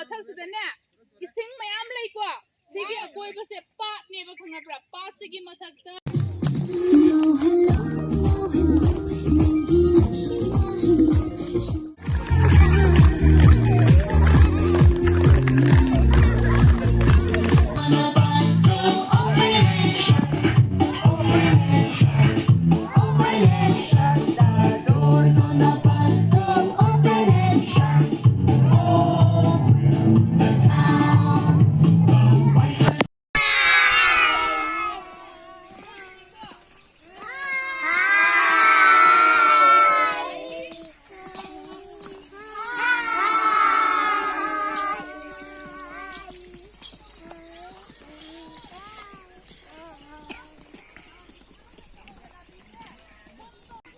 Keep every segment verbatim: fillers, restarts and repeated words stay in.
ꯃꯊꯛꯁꯤꯗꯅꯦ ꯏꯁꯤꯡ ꯃꯌꯥꯝ ꯂꯩꯀꯣ꯫ ꯁꯤꯒꯤ ꯑꯀꯣꯏꯕꯁꯦ ꯄꯥꯠꯅꯦꯕ, ꯈꯪꯉꯕ꯭ꯔꯥ? ꯄꯥꯠꯁꯤꯒꯤ ꯃꯊꯛꯇ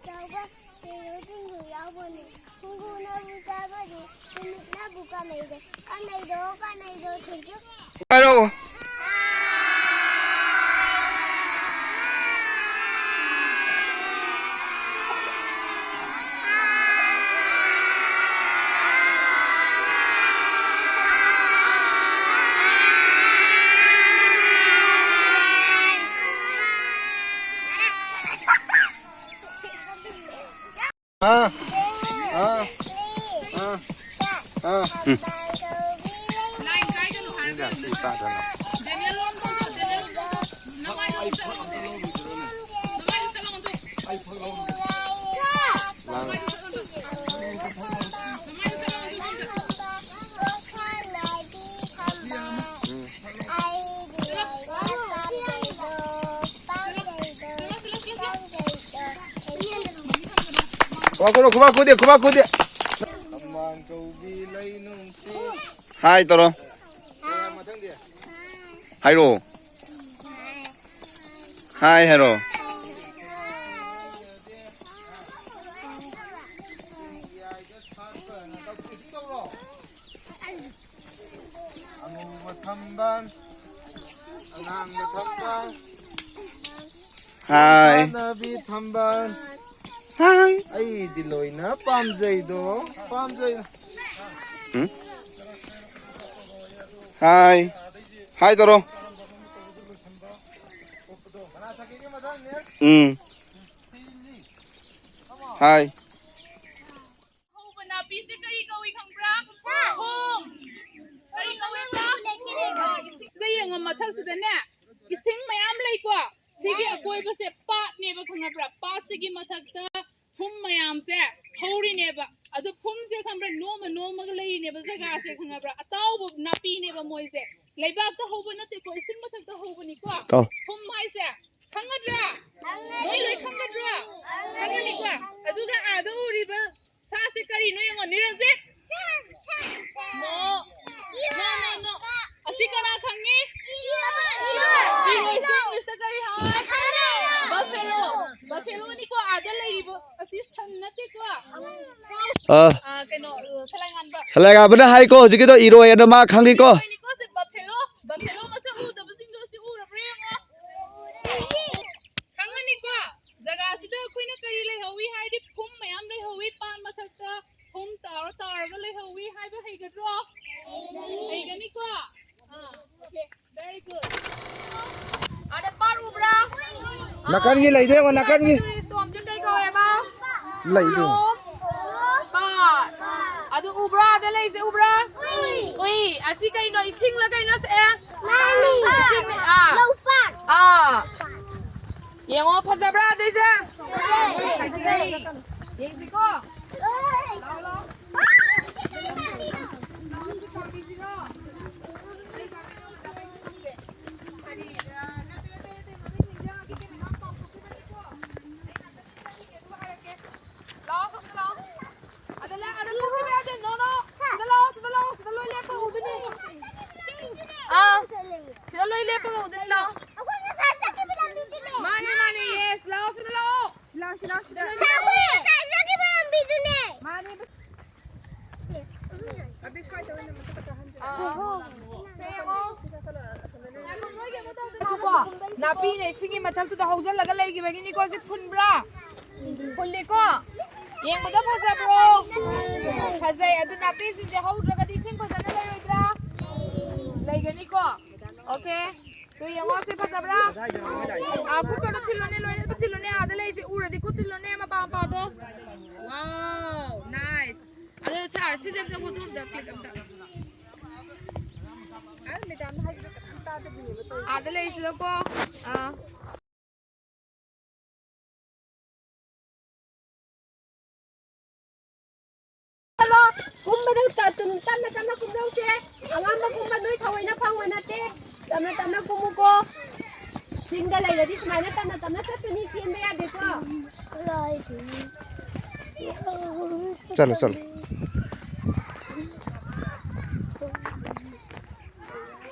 ꯆꯥꯎꯕ ꯀꯩꯅꯣꯁꯤꯡꯁꯨ ꯌꯥꯎꯕꯅꯤ꯫ ꯈꯣꯡꯒꯨꯅꯕꯨ ꯆꯥꯕꯗꯤ, ꯅꯨꯃꯤꯠꯅꯕꯨ ꯀꯥꯟꯅꯩꯗ꯫ ꯀꯥꯟꯅꯩꯗꯣ, ꯀꯥꯟꯅꯩꯗꯣ, ꯊꯦꯡꯀ꯭ꯌꯨ꯫ ꯍꯥꯏꯔꯛꯑꯣ꯫ ꯑꯥ, ꯑꯥ, ꯑꯥ, ꯑꯥ꯫ ꯎꯝ꯫ ꯁꯤ ꯆꯥꯗꯅ꯫ ꯂꯥꯡ-, ꯎꯝ꯫ ꯈꯨꯕꯥꯛ ꯈꯨꯗꯦ, ꯈꯨꯕꯥꯛ ꯈꯨꯗꯦ꯫ ꯍꯥꯏ ꯇꯧꯔꯣ꯫ ꯍꯥꯏꯔꯣ꯫ ꯍꯥꯏ ꯍꯥꯏꯔꯣ꯫ ꯑꯉꯧꯕ ꯊꯝꯕꯥꯜ, ꯑꯉꯥꯡꯕ ꯊꯝꯕꯥꯜ, ꯍꯥꯏ꯫ ꯁꯥꯟꯅꯕꯤ ꯊꯝꯕꯥꯜ꯫ ꯍꯥꯏ꯫ ꯑꯩꯗꯤ ꯂꯣꯏꯅ ꯄꯥꯝꯖꯩꯗꯣ, ꯄꯥꯝꯖꯩꯗꯣ꯫ ꯎꯝ? ꯍꯥꯏ꯫ ꯍꯥꯏ ꯇꯧꯔꯣ꯫ ꯎꯝ꯫ ꯍꯥꯏ꯫ ꯍꯧꯕ ꯅꯥꯄꯤꯁꯦ ꯀꯔꯤ ꯀꯧꯏ ꯈꯪꯕ꯭ꯔꯥ? ꯐꯨꯝ꯫ ꯀꯔꯤ ꯀꯧꯏ ꯈꯪꯕ꯭ꯔꯥ? ꯁꯤꯗ ꯌꯦꯡꯉꯣ, ꯃꯊꯛꯁꯤꯗꯅꯦ ꯏꯁꯤꯡ ꯃꯌꯥꯝ ꯂꯩꯀꯣ꯫ ꯁꯤꯒꯤ ꯑꯀꯣꯏꯕꯁꯦ ꯄꯥꯠꯅꯦꯕ, ꯈꯪꯉꯕ꯭ꯔꯥ? ꯄꯥꯠꯁꯤꯒꯤ ꯃꯊꯛꯇ ꯐꯨꯝ ꯃꯌꯥꯝꯁꯦ ꯍꯧꯔꯤꯅꯦꯕ꯫ ꯑꯗꯨ ꯐꯨꯝꯁꯦ ꯈꯪꯕ꯭ꯔꯥ? ꯅꯣꯝꯃ ꯅꯣꯝꯃꯒ ꯂꯩꯔꯤꯅꯦꯕ ꯖꯒꯥꯁꯦ, ꯈꯪꯉꯕ꯭ꯔꯥ? ꯑꯇꯥꯎꯕ ꯅꯥꯄꯤꯅꯦꯕ ꯃꯣꯏꯁꯦ꯫ ꯂꯩꯕꯥꯛꯇ ꯍꯧꯕ ꯅꯠꯇꯦꯀꯣ, ꯏꯁꯤꯡ ꯃꯊꯛꯇ ꯍꯧꯕꯅꯤꯀꯣ꯫ ꯇꯥꯎ꯫ ꯐꯨꯝ ꯍꯥꯏꯁꯦ ꯈꯪꯒꯗ꯭ꯔꯥ? ꯅꯣꯏ ꯂꯣꯏ ꯈꯪꯒꯗ꯭ꯔꯣ? ꯈꯪꯒꯅꯤꯀꯣ꯫ ꯑꯗꯨꯒ ꯑꯥꯗ ꯎꯔꯤꯕ ꯁꯥꯁꯦ ꯀꯔꯤꯅꯣ ꯌꯦꯡꯉꯣ, ꯅꯤꯔꯖꯤꯠ? No. No, no, no. ꯑꯁꯤ ꯀꯅꯥ ꯈꯪꯉꯤ? ꯏꯔꯣꯏꯁꯦ ꯏꯪꯂꯤꯁꯇ ꯀꯔꯤ ꯍꯥꯏ? Buffalo. Buffaloꯅꯤꯀꯣ, ꯑꯥꯗ ꯂꯩꯔꯤꯕ ꯑꯁꯤ ꯁꯟ ꯅꯠꯇꯦꯀꯣ꯫ ꯑꯥ꯫ ꯑꯥ, ꯀꯩꯅꯣ, ꯁꯂꯥꯏꯉꯥꯟꯕ꯫ ꯁꯂꯥꯏꯉꯥꯟꯕꯅ ꯍꯥꯏꯀꯣ, ꯍꯧꯖꯤꯛꯀꯤꯗꯣ ꯏꯔꯣꯏ ꯑꯅ ꯃꯥ ꯈꯪꯉꯤꯀꯣ꯫ ꯏꯔꯣꯏꯅꯤꯀꯣ, ꯁꯤ buffalo꯫ Buffalo ꯃꯁꯛ ꯎꯗꯕꯁꯤꯡꯗꯣ ꯁꯤ ꯎꯔꯕ꯭ꯔꯥ ꯌꯦꯡꯉꯣ꯫ ꯈꯪꯉꯅꯤꯀꯣ, ꯖꯒꯥꯁꯤꯗ ꯑꯩꯈꯣꯏꯅ ꯀꯔꯤ ꯂꯩꯍꯧꯋꯤ ꯍꯥꯏꯔꯗꯤ ꯐꯨꯝ ꯃꯌꯥꯝ ꯂꯩꯍꯧꯋꯤ ꯄꯥꯠ ꯃꯊꯛꯇ꯫ ꯐꯨꯝ ꯇꯥꯎꯔ ꯇꯥꯎꯔꯒ ꯂꯩꯍꯧꯋꯤ ꯍꯥꯏꯕ ꯍꯩꯒꯗ꯭ꯔꯣ? ꯍꯩꯒꯅꯤꯀꯣ? ꯑꯥ, okay, very good. ꯑꯥꯗ ꯄꯥꯠ ꯎꯕ꯭ꯔꯥ? ꯅꯥꯀꯟꯒꯤ ꯂꯩꯗꯣ ꯌꯦꯡꯉꯣ, ꯅꯥꯀꯟꯒꯤ꯫ ꯇꯨꯔꯤꯁ ꯇꯣꯝꯁꯦ ꯀꯩ ꯀꯧꯋꯦꯕ? ꯂꯩꯗꯣ꯫ ꯄꯥꯠ꯫ ꯑꯗꯨ ꯎꯕ꯭ꯔꯥ? ꯑꯥꯗ ꯂꯩꯁꯦ ꯎꯕ꯭ꯔꯥ? ꯎꯏ꯫ ꯑꯁꯤ ꯀꯩꯅꯣ? ꯏꯁꯤꯡꯂ ꯀꯩꯅꯣ ꯁꯦ? ꯃꯥꯅꯤ꯫ ꯏꯁꯤꯡ, ꯑꯥ꯫ ꯂꯧꯄꯥꯛ꯫ ꯑꯥ꯫ ꯌꯦꯡꯉꯣ, ꯐꯖꯕ꯭ꯔꯥ ꯑꯗꯩꯁꯦ? ꯐꯖꯩ꯫ ꯌꯦꯡꯁꯤꯀꯣ꯫ ꯂꯥꯛꯑꯣ, ꯁꯣꯝꯗ ꯂꯥꯛꯑꯣ꯫ ꯑꯗ ꯂꯥꯛ-, ꯑꯗ ꯊꯣꯛꯈꯤꯕ ꯌꯥꯗꯦ꯫ No, no. ꯁꯤꯗ ꯂꯥꯛꯑꯣ, ꯁꯤꯗ ꯂꯥꯛꯑꯣ, ꯁꯤꯗ ꯂꯣꯏ ꯂꯦꯞꯄ ꯎꯗꯣꯏꯅꯦ꯫ ꯑꯥ, ꯁꯤꯗ ꯂꯣꯏ ꯂꯦꯞꯄ ꯎꯗꯣꯏꯅꯦ, ꯂꯥꯛꯑꯣ꯫ ꯑꯩꯈꯣꯏ ꯉꯁꯥꯏ ꯆꯠꯈꯤꯕ ꯂꯝꯕꯤꯗꯨꯅꯦ꯫ ꯃꯥꯅꯦ, ꯃꯥꯅꯦ, yes, ꯂꯥꯛꯑꯣ, ꯁꯤꯗ ꯂꯥꯛꯑꯣ꯫ ꯂꯥꯛꯑꯣ, ꯁꯤ ꯂꯥꯛꯑꯣ, ꯁꯤꯗ ꯂꯣꯏ ꯁꯥꯔ, ꯂꯦꯞꯄ ꯑꯩꯈꯣꯏ ꯉꯁꯥꯏ ꯆꯠꯈꯤꯕ ꯂꯝꯕꯤꯗꯨꯅꯦ꯫ ꯃꯥꯅꯦ꯫ ꯑꯥ, ꯁꯦ ꯌꯦꯡꯉꯣ꯫ ꯅꯥꯄꯤꯅꯦ, ꯁꯤꯒꯤ ꯃꯊꯛꯇꯨꯗ ꯍꯧꯖꯤꯜꯂꯒ ꯂꯩꯈꯤꯕꯒꯤꯅꯤꯀꯣ꯫ ꯁꯤ ꯐꯨꯟꯕ꯭ꯔꯥ? ꯐꯨꯜꯂꯤꯀꯣ? ꯌꯦꯡꯕꯗ ꯐꯖꯕ꯭ꯔꯣ? ꯐꯖꯩ꯫ ꯑꯗꯨ ꯅꯥꯄꯤꯁꯤꯡꯁꯦ ꯍꯧꯗ꯭ꯔꯒꯗꯤ ꯏꯁꯤꯡ ꯐꯖꯅ ꯂꯩꯔꯣꯏꯗ꯭ꯔꯥ? ꯂꯩꯒꯅꯤꯀꯣ? Okay. ꯇꯨ ꯌꯦꯡꯉꯣ, ꯁꯤ ꯐꯖꯕ꯭ꯔꯥ? ꯑꯥ, ꯈꯨꯠꯀꯗꯣ ꯊꯤꯜꯂꯣꯅꯦ, ꯂꯣꯏꯅ ꯊꯤꯜꯂꯣꯅꯦ, ꯑꯥꯗ ꯂꯩꯁꯦ ꯎꯔꯗꯤ ꯈꯨꯠ ꯊꯤꯜꯂꯣꯅꯦ, ꯃꯄꯥ ꯃꯄꯥꯗꯣ꯫ Wow, nice. ꯑꯗꯣ ꯁꯥꯔ, ꯁꯤꯁꯦ ꯑꯝꯇ ꯐꯣꯇꯣ ꯑꯝꯇ click ꯑꯝꯇ꯫ ꯑꯥꯗ ꯂꯩꯁꯤꯗꯀꯣ꯫ ꯑꯥ꯫ ꯆꯠꯂꯣ꯫ ꯀꯨꯝꯕꯗ ꯇ-, ꯇꯨꯝ-, ꯇꯞꯅ ꯇꯞꯅ ꯀꯨꯝꯗꯧꯁꯦ꯫ ꯑꯉꯝꯕ ꯀꯨꯝꯕ ꯅꯣꯏ ꯊꯑꯣꯏꯅ ꯐꯪꯕ ꯅꯠꯇꯦ꯫ ꯇꯞꯅ ꯇꯞꯅ ꯀꯨꯝꯃꯨꯀꯣ꯫ ꯆꯤꯡꯗ ꯂꯩꯔꯗꯤ ꯁꯨꯃꯥꯏꯅ ꯇꯞꯅ ꯇꯞꯅ ꯆꯠꯇꯣꯏꯅꯤ, ꯆꯦꯟꯕ ꯌꯥꯗꯦꯀꯣ꯫ ꯆꯠꯂꯣ, ꯆꯠꯂꯣ꯫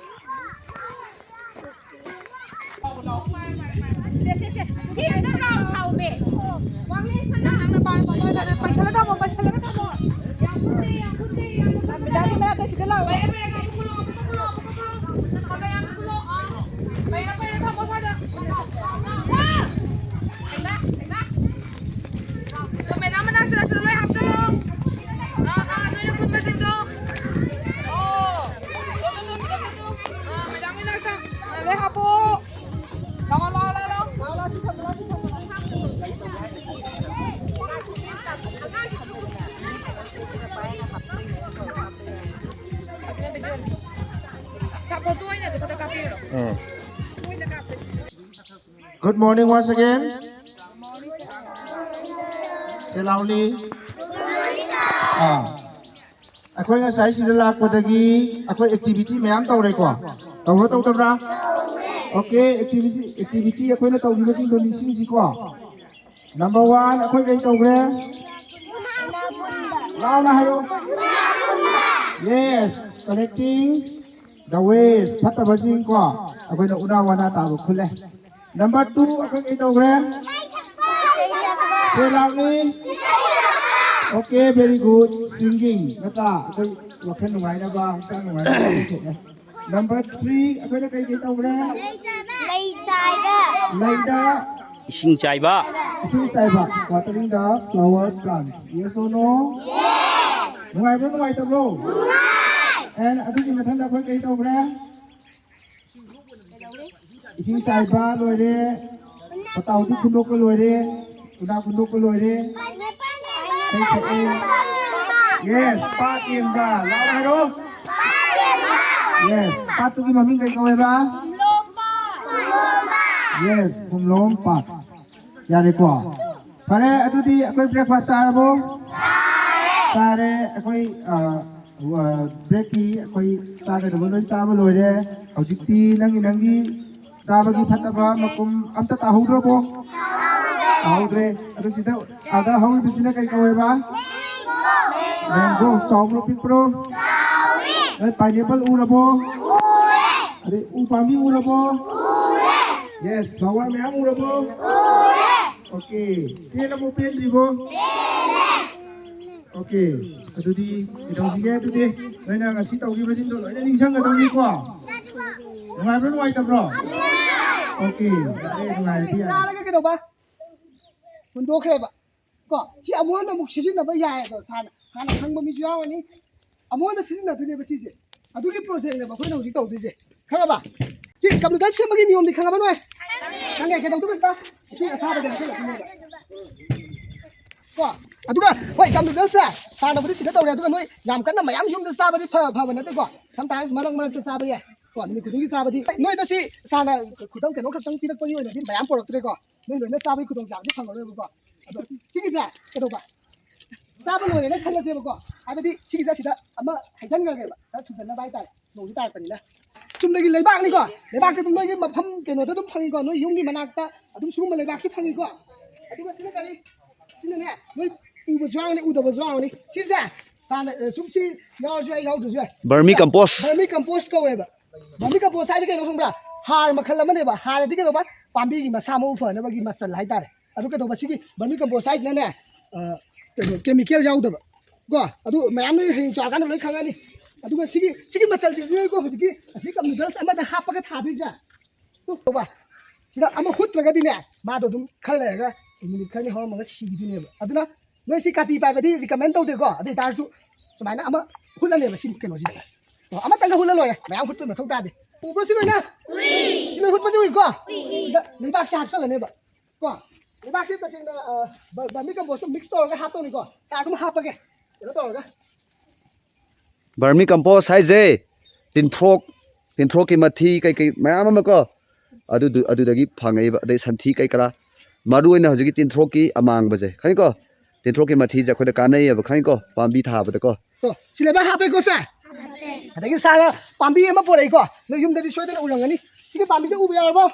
ꯁꯤ ꯑꯝꯇ ꯔꯥꯎꯟ ꯊꯥꯎꯃꯦ꯫ ꯅꯪ, ꯅꯪꯅ ꯄꯥꯏ-, ꯄꯥꯏ-, ꯄꯥꯏꯁꯜꯂ ꯊꯝꯃꯣ, ꯄꯥꯏꯁꯜꯂꯒ ꯊꯝꯃꯣ꯫ ꯌꯥꯝ ꯈꯨꯠꯇꯦ, ꯌꯥꯝ ꯈꯨꯠꯇꯦ, ꯌꯥꯝ ꯈꯨꯠꯇꯦ꯫ ꯃꯦꯗꯥꯝꯒꯤ ꯃꯅꯥꯛꯇ ꯁꯤꯗ ꯂꯥꯛꯑꯣ꯫ ꯄꯩꯔꯦ, ꯄꯩꯔꯦ, ꯑꯃꯨꯛ ꯄꯨꯜꯂꯣ, ꯑꯃꯨꯛ ꯄꯨꯜꯂꯣ, ꯑꯃꯨꯛ ꯄꯨꯜꯂꯣ꯫ ꯄꯩꯔꯦ, ꯄꯩꯔꯦ, ꯊꯝꯃꯣ ꯁ꯭ꯋꯥꯏꯗ꯫ ꯃꯦꯗꯥꯝ ꯃꯅꯥꯛꯁꯤꯗ ꯂꯣꯏ ꯍꯥꯞꯆꯜꯂꯣ꯫ ꯑꯥ, ꯑꯥ, ꯅꯣꯏꯅ ꯈꯨꯟꯕꯁꯤꯡꯗꯣ꯫ ꯑꯣ꯫ ꯇꯨ, ꯇꯨ, ꯇꯨ, ꯁꯤꯗ, ꯁꯤꯗ, ꯁꯤꯗ꯫ ꯑꯥ, ꯃꯦꯗꯥꯝꯒꯤ ꯃꯅꯥꯛꯇ꯫ ꯑꯥ, ꯂꯣꯏ ꯍꯥꯞꯄꯣ꯫ ꯂꯥꯛꯑꯣ, ꯂꯥꯛꯑꯣ, ꯂꯥꯛꯑꯣ, ꯂꯥꯛꯑꯣ꯫ ꯁꯥ ꯐꯣꯇꯣ ꯑꯣꯏꯅ ꯑꯗꯨ ꯈꯛꯇ ꯀꯥꯞꯄꯤꯔꯣ꯫ ꯎꯝ꯫ Good morning once again. ꯁꯦꯂꯥꯎꯂꯤ꯫ ꯑꯥ꯫ ꯑꯩꯈꯣꯏ ꯉꯁꯥꯏ ꯁꯤꯗ ꯂꯥꯛꯄꯗꯒꯤ ꯑꯩꯈꯣꯏ activity ꯃꯌꯥꯝ ꯇꯧꯔꯦꯀꯣ? ꯇꯧꯕ꯭ꯔꯥ ꯇꯧꯗꯕ꯭ꯔꯥ? Okay, activity, activity ꯑꯩꯈꯣꯏꯅ ꯇꯧꯈꯤꯕꯁꯤꯡꯗꯣ ꯅꯤꯡꯁꯤꯡꯁꯤꯀꯣ? Number one, ꯑꯩꯈꯣꯏ ꯀꯩ ꯇꯧꯈ꯭ꯔꯦ? ꯂꯥꯎꯅ ꯍꯥꯏꯔꯣ꯫ Yes, collecting the waste, ꯐꯠꯇꯕꯁꯤꯡ ꯀꯣ, ꯑꯩꯈꯣꯏꯅ ꯎꯅꯥ ꯋꯥꯅꯥ ꯇꯥꯕ ꯈꯨꯜꯂꯦ꯫ Number two, ꯑꯩꯈꯣꯏ ꯀꯩ ꯇꯧꯈ꯭ꯔꯦ? ꯁꯦ ꯂꯥꯎꯅꯤ꯫ Okay, very good. Singing, ꯅꯠꯇ꯭ꯔꯥ? ꯑꯩꯈꯣꯏ ꯋꯥꯈꯜ ꯅꯨꯡꯉꯥꯏꯅꯕ, ꯍꯛꯆꯥꯡ ꯅꯨꯡꯉꯥꯏꯅꯕ ꯑꯩꯈꯣꯏ ꯊꯣꯛꯑꯦ꯫ Number three, ꯑꯩꯈꯣꯏꯅ ꯀꯩ ꯀꯩ ꯇꯧꯈ꯭ꯔꯦ? ꯂꯩ ꯆꯥꯏꯕ꯫ ꯂꯩꯗ ꯏꯁꯤꯡ ꯆꯥꯏꯕ꯫ ꯏꯁꯤꯡ ꯆꯥꯏꯕ, watering the flower plants. Yes or no? ꯅꯨꯡꯉꯥꯏꯕ꯭ꯔꯣ, ꯅꯨꯡꯉꯥꯏꯇꯕ꯭ꯔꯣ? ꯑꯗꯨꯒꯤ ꯃꯊꯪꯗ ꯑꯩꯈꯣꯏ ꯀꯩ ꯇꯧꯈ꯭ꯔꯦ? ꯏꯁꯤꯡ ꯆꯥꯏꯕ ꯂꯣꯏꯔꯦ, ꯄꯇꯥꯎꯗꯤ ꯈꯨꯟꯗꯣꯛꯄ ꯂꯣꯏꯔꯦ, ꯎꯅꯥ ꯈꯨꯟꯗꯣꯛꯄ ꯂꯣꯏꯔꯦ, ꯏꯁꯩ ꯁꯛꯑꯦ꯫ Yes, ꯄꯥꯠ ꯌꯦꯡꯕ꯫ ꯂꯥꯎ ꯍꯥꯏꯔꯣ꯫ Yes, ꯄꯥꯠꯇꯨꯒꯤ ꯃꯃꯤꯡ ꯀꯩ ꯀꯧꯋꯦꯕ? Yes, ꯍꯨꯝꯂꯣꯝ ꯄꯥꯠ꯫ ꯌꯥꯔꯦꯀꯣ? ꯐꯔꯦ, ꯑꯗꯨꯗꯤ ꯑꯩꯈꯣꯏ breakfast ꯆꯥꯔꯕꯣ? ꯆꯥꯔꯦ꯫ ꯑꯩꯈꯣꯏ, ꯑ, ꯑ, breakꯀꯤ ꯑꯩꯈꯣꯏ ꯆꯥꯒꯗꯕ ꯂꯣꯏ ꯆꯥꯕ ꯂꯣꯏꯔꯦ꯫ ꯍꯧꯖꯤꯛꯇꯤ ꯅꯪꯒꯤ, ꯅꯪꯒꯤ ꯆꯥꯕꯒꯤ ꯐꯠꯇꯕ ꯃꯄꯨꯝ ꯑꯝꯇ ꯇꯥꯍꯧꯗ꯭ꯔꯕꯣ? ꯇꯥꯍꯧꯗ꯭ꯔꯦ꯫ ꯑꯗꯨ ꯁꯤꯗ ꯑꯥꯗ ꯍꯧꯔꯤꯕꯁꯤꯅ ꯀꯩ ꯀꯧꯋꯦꯕ? Mango꯫ ꯆꯥꯎꯕ꯭ꯔꯣ, ꯄꯤꯛꯄ꯭ꯔꯣ? ꯅꯣꯏ pineapple ꯎꯔꯕꯣ? ꯑꯗꯩ ꯎ ꯄꯥꯝꯕꯤ ꯎꯔꯕꯣ? Yes, flower ꯃꯌꯥꯝ ꯎꯔꯕꯣ? Okay, ꯄꯦꯜꯂꯕꯣ, ꯄꯦꯟꯗ꯭ꯔꯤꯕꯣ? Okay, ꯑꯗꯨꯗꯤ ꯀꯩꯗꯧꯁꯤꯒꯦ? ꯑꯗꯨꯗꯤ ꯅꯣꯏꯅ ꯉꯁꯤ ꯇꯧꯈꯤꯕꯁꯤꯡꯗꯣ ꯂꯣꯏꯅ ꯅꯤꯡꯁꯤꯡꯒꯗꯧꯅꯤꯀꯣ? ꯅꯨꯡꯉꯥꯏꯕ꯭ꯔꯣ, ꯅꯨꯡꯉꯥꯏꯇꯕ꯭ꯔꯣ? Okay, ꯌꯥꯔꯦ, ꯅꯨꯡꯉꯥꯏꯔꯗꯤ ꯌꯥꯔꯦ꯫ ꯆꯥꯔꯒ ꯀꯩꯗꯧꯕ? ꯍꯨꯟꯗꯣꯛꯈ꯭ꯔꯦꯕ꯫ ꯀꯣ, ꯁꯤ ꯑꯃꯨꯛ ꯍꯟꯅ ꯑꯃꯨꯛ ꯁꯤꯖꯤꯟꯅꯕ ꯌꯥꯏ ꯑꯗꯣ, ꯁꯥꯔꯅ ꯍꯥꯟꯅ ꯈꯪꯕ ꯃꯤꯁꯨ ꯌꯥꯎꯔꯅꯤ꯫ ꯑꯃꯨꯛ ꯍꯟꯅ ꯁꯤꯖꯤꯟꯅꯗꯣꯏꯅꯦꯕ ꯁꯤꯁꯦ꯫ ꯑꯗꯨꯒꯤ projectꯅꯦꯕ ꯑꯩꯈꯣꯏꯅ ꯍꯧꯖꯤꯛ ꯇꯧꯗꯣꯏꯁꯦ꯫ ꯈꯪꯉꯕ? ꯁꯤ computer ꯁꯦꯝꯕꯒꯤ ꯅꯤꯌꯣꯝꯗꯤ ꯈꯪꯉꯕ ꯅꯣꯏ? ꯈꯪꯉꯦ꯫ ꯀꯩꯗꯧꯗꯣꯏꯕ ꯁꯤꯗ? ꯏꯁꯤꯡ ꯑꯁꯥꯕꯗ ꯍꯩꯖꯤꯜꯂꯛꯇꯣꯏꯅꯦꯕ꯫ ꯀꯣ, ꯑꯗꯨꯒ ꯍꯣꯏ, computerꯁꯦ ꯁꯥꯔꯅꯕꯨꯗꯤ ꯁꯤꯗ ꯇꯧꯔꯦ, ꯑꯗꯨꯒ ꯅꯣꯏ ꯌꯥꯝ ꯀꯟꯅ ꯃꯌꯥꯝ ꯌꯨꯝꯗ ꯆꯥꯕꯗꯤ ꯐ-, ꯐꯕ ꯅꯠꯇꯦꯀꯣ꯫ Sometimes ꯃꯔꯛ ꯃꯔꯛꯇ ꯆꯥꯕ ꯌꯥꯏ꯫ ꯀꯣ, ꯅꯨꯃꯤꯠ ꯈꯨꯗꯤꯡꯒꯤ ꯆꯥꯕꯗꯤ ꯅꯣꯏꯗ ꯁꯤ ꯁꯥꯔꯅ ꯈꯨꯗꯝ ꯀꯩꯅꯣ ꯈꯛꯇꯪ ꯄꯤꯔꯛꯄꯒꯤ ꯑꯣꯏꯅꯗꯤ ꯃꯌꯥꯝ ꯄꯨꯔꯛꯇ꯭ꯔꯦꯀꯣ꯫ ꯅꯣꯏ ꯂꯣꯏꯅ ꯆꯥꯕꯒꯤ ꯈꯨꯗꯣꯡꯆꯥꯕꯗꯤ ꯐꯪꯉꯔꯣꯏꯕꯀꯣ꯫ ꯑꯗꯣ ꯁꯤꯒꯤꯁꯦ ꯀꯩꯗꯧꯕ? ꯆꯥꯕ ꯂꯣꯏꯔꯦꯅ ꯈꯜꯂꯁꯦꯕꯀꯣ꯫ ꯍꯥꯏꯕꯗꯤ ꯁꯤꯒꯤꯁꯦ ꯑꯁꯤꯗ ꯑꯃ ꯍꯩꯖꯟꯈ꯭ꯔꯒꯦꯕ, ꯈꯔ ꯊꯨꯖꯟꯅꯕ ꯍꯥꯏꯇꯥꯔꯦ, ꯅꯣꯡꯁꯨ ꯇꯥꯔꯛꯄꯅꯤꯅ꯫ ꯆꯨꯝꯅꯒꯤ ꯂꯩꯕꯥꯛꯅꯤꯀꯣ, ꯂꯩꯕꯥꯛꯇ ꯑꯗꯨꯝ ꯅꯣꯏꯒꯤ ꯃꯐꯝ ꯀꯩꯅꯣꯗ ꯑꯗꯨꯝ ꯐꯪꯉꯤꯀꯣ, ꯅꯣꯏ ꯌꯨꯝꯒꯤ ꯃꯅꯥꯛꯇ ꯑꯗꯨꯝ ꯁꯤꯒꯨꯝꯕ ꯂꯩꯕꯥꯛꯁꯤ ꯐꯪꯉꯤꯀꯣ꯫ ꯑꯗꯨꯒ ꯁꯤꯅ ꯀꯔꯤ? ꯁꯤꯅꯅꯦ, ꯅꯣꯏ ꯎꯕꯁꯨ ꯌꯥꯎꯔꯅꯤ, ꯎꯗꯕꯁꯨ ꯌꯥꯎꯔꯅꯤ꯫ ꯁꯤꯁꯦ ꯆꯥꯅ, ꯑ, ꯁꯨꯝ ꯁꯤ ꯌꯥꯎꯔꯁꯨ ꯌꯥꯏ, ꯌꯥꯎꯗ꯭ꯔꯁꯨ ꯌꯥꯏ꯫ Vermi compost꯫ Vermi compost ꯀꯧꯋꯦꯕ꯫ Vermi compost ꯍꯥꯏꯁꯦ ꯀꯩꯅꯣ ꯈꯪꯕ꯭ꯔꯥ? ꯍꯥꯔ ꯃꯈꯜ ꯑꯃꯅꯦꯕ꯫ ꯍꯥꯔꯗꯤ ꯀꯩꯗꯧꯕ? ꯄꯥꯝꯕꯤꯒꯤ ꯃꯁꯥ ꯃꯎ ꯐꯅꯕꯒꯤ ꯃꯆꯜ ꯍꯥꯏꯇꯥꯔꯦ꯫ ꯑꯗꯨ ꯀꯩꯗꯧꯕ? ꯁꯤꯒꯤ vermi compost ꯍꯥꯏꯁꯤꯅꯅꯦ, ꯑ, ꯀꯩꯅꯣ, chemical ꯌꯥꯎꯗꯕ ꯀꯣ꯫ ꯑꯗꯨ ꯃꯌꯥꯝꯅ ꯍꯌꯦꯡ ꯆꯥꯎꯔꯀꯥꯟꯗ ꯂꯣꯏ ꯈꯪꯉꯅꯤ꯫ ꯑꯗꯨꯒ ꯁꯤꯒꯤ, ꯁꯤꯒꯤ ꯃꯆꯜꯁꯤꯡꯁꯤꯅꯀꯣ ꯍꯧꯖꯤꯛꯀꯤ ꯑꯁꯤ cup noodles ꯑꯃꯗ ꯍꯥꯞꯄꯒ ꯊꯥꯗꯣꯏꯁꯦ꯫ ꯇꯧꯕ꯫ ꯁꯤꯗ ꯑꯃ ꯍꯨꯠꯇ꯭ꯔꯒꯗꯤꯅꯦ, ꯃꯥꯗꯣ ꯑꯗꯨꯝ ꯈꯔ ꯂꯩꯔꯒ ꯃꯤꯅꯤꯠ ꯈꯔꯅꯤ ꯍꯧꯔꯝꯃꯒ ꯁꯤꯈꯤꯗꯣꯏꯅꯦꯕ꯫ ꯑꯗꯨꯅ ꯅꯣꯏ ꯁꯤ ꯀꯥꯇꯤ ꯄꯥꯏꯕꯗꯤ recommend ꯇꯧꯗꯦꯀꯣ꯫ ꯑꯗꯨ ꯑꯣꯏꯇꯥꯔꯁꯨ ꯁꯨꯃꯥꯏꯅ ꯑꯃ ꯍꯨꯠꯂꯅꯦꯕ ꯁꯤ ꯀꯩꯅꯣꯁꯤꯗ꯫ ꯑꯣ, ꯑꯃꯇꯪꯒ ꯍꯨꯠꯂ ꯂꯣꯏꯔꯦ, ꯃꯌꯥꯝ ꯍꯨꯠꯄꯩ ꯃꯊꯧ ꯇꯥꯗꯦ꯫ ꯎꯕ꯭ꯔꯣ ꯁꯤ ꯂꯣꯏꯅ? ꯁꯤ ꯂꯣꯏ ꯍꯨꯠꯄꯁꯦ ꯎꯏꯀꯣ? ꯁꯤꯗ ꯂꯩꯕꯥꯛꯁꯦ ꯍꯥꯞꯆꯜꯂꯅꯦꯕ ꯀꯣ꯫ ꯂꯩꯕꯥꯛꯁꯦ ꯇꯁꯦꯡꯅ ꯕꯔꯃꯤ ꯀꯝꯄꯣꯁꯇꯣ ꯃꯤꯛꯁ ꯇꯧꯔꯒ ꯍꯥꯞꯇꯧꯅꯤꯀꯣ꯫ ꯆꯥꯔ ꯑꯗꯨꯝ ꯍꯥꯞꯄꯒꯦ, ꯀꯩꯅꯣ ꯇꯧꯔꯒ꯫ ꯕꯔꯃꯤ ꯀꯝꯄꯣꯁ ꯍꯥꯏꯁꯦ ꯇꯤꯟꯊ꯭ꯔꯣꯛ, ꯇꯤꯟꯊ꯭ꯔꯣꯛꯀꯤ ꯃꯊꯤ ꯀꯩꯀꯩ ꯃꯌꯥꯝ ꯑꯃ ꯀꯣ, ꯑꯗꯨꯗꯨ ꯑꯗꯨꯗꯒꯤ ꯐꯪꯉꯛꯏꯕ, ꯑꯗꯩ ꯁꯟꯊꯤ ꯀꯩ ꯀꯔꯥ, ꯃꯔꯨ ꯑꯣꯏꯅ ꯍꯧꯖꯤꯛꯀꯤ ꯇꯤꯟꯊ꯭ꯔꯣꯛꯀꯤ ꯑꯃꯥꯡꯕꯁꯦ ꯈꯪꯉꯤꯀꯣ? ꯇꯤꯟꯊ꯭ꯔꯣꯛꯀꯤ ꯃꯊꯤꯁꯦ ꯑꯩꯈꯣꯏꯗ ꯀꯥꯟꯅꯩꯌꯦꯕ, ꯈꯪꯉꯤꯀꯣ? ꯄꯥꯝꯕꯤ ꯊꯥꯕꯗꯀꯣ꯫ ꯇꯣ, ꯁꯤ ꯂꯩꯕꯥꯛ ꯍꯥꯞꯄꯦꯀꯣ ꯁꯦ? ꯑꯗꯒꯤ ꯁꯥꯔꯅ ꯄꯥꯝꯕꯤ ꯑꯃ ꯄꯣꯔꯛꯏꯀꯣ, ꯅꯣꯏ ꯌꯨꯝꯗꯗꯤ ꯁꯣꯏꯗꯅ ꯎꯔꯝꯒꯅꯤ꯫ ꯁꯤꯒꯤ ꯄꯥꯝꯕꯤꯁꯦ ꯎꯕ ꯌꯥꯎꯔꯕꯣ?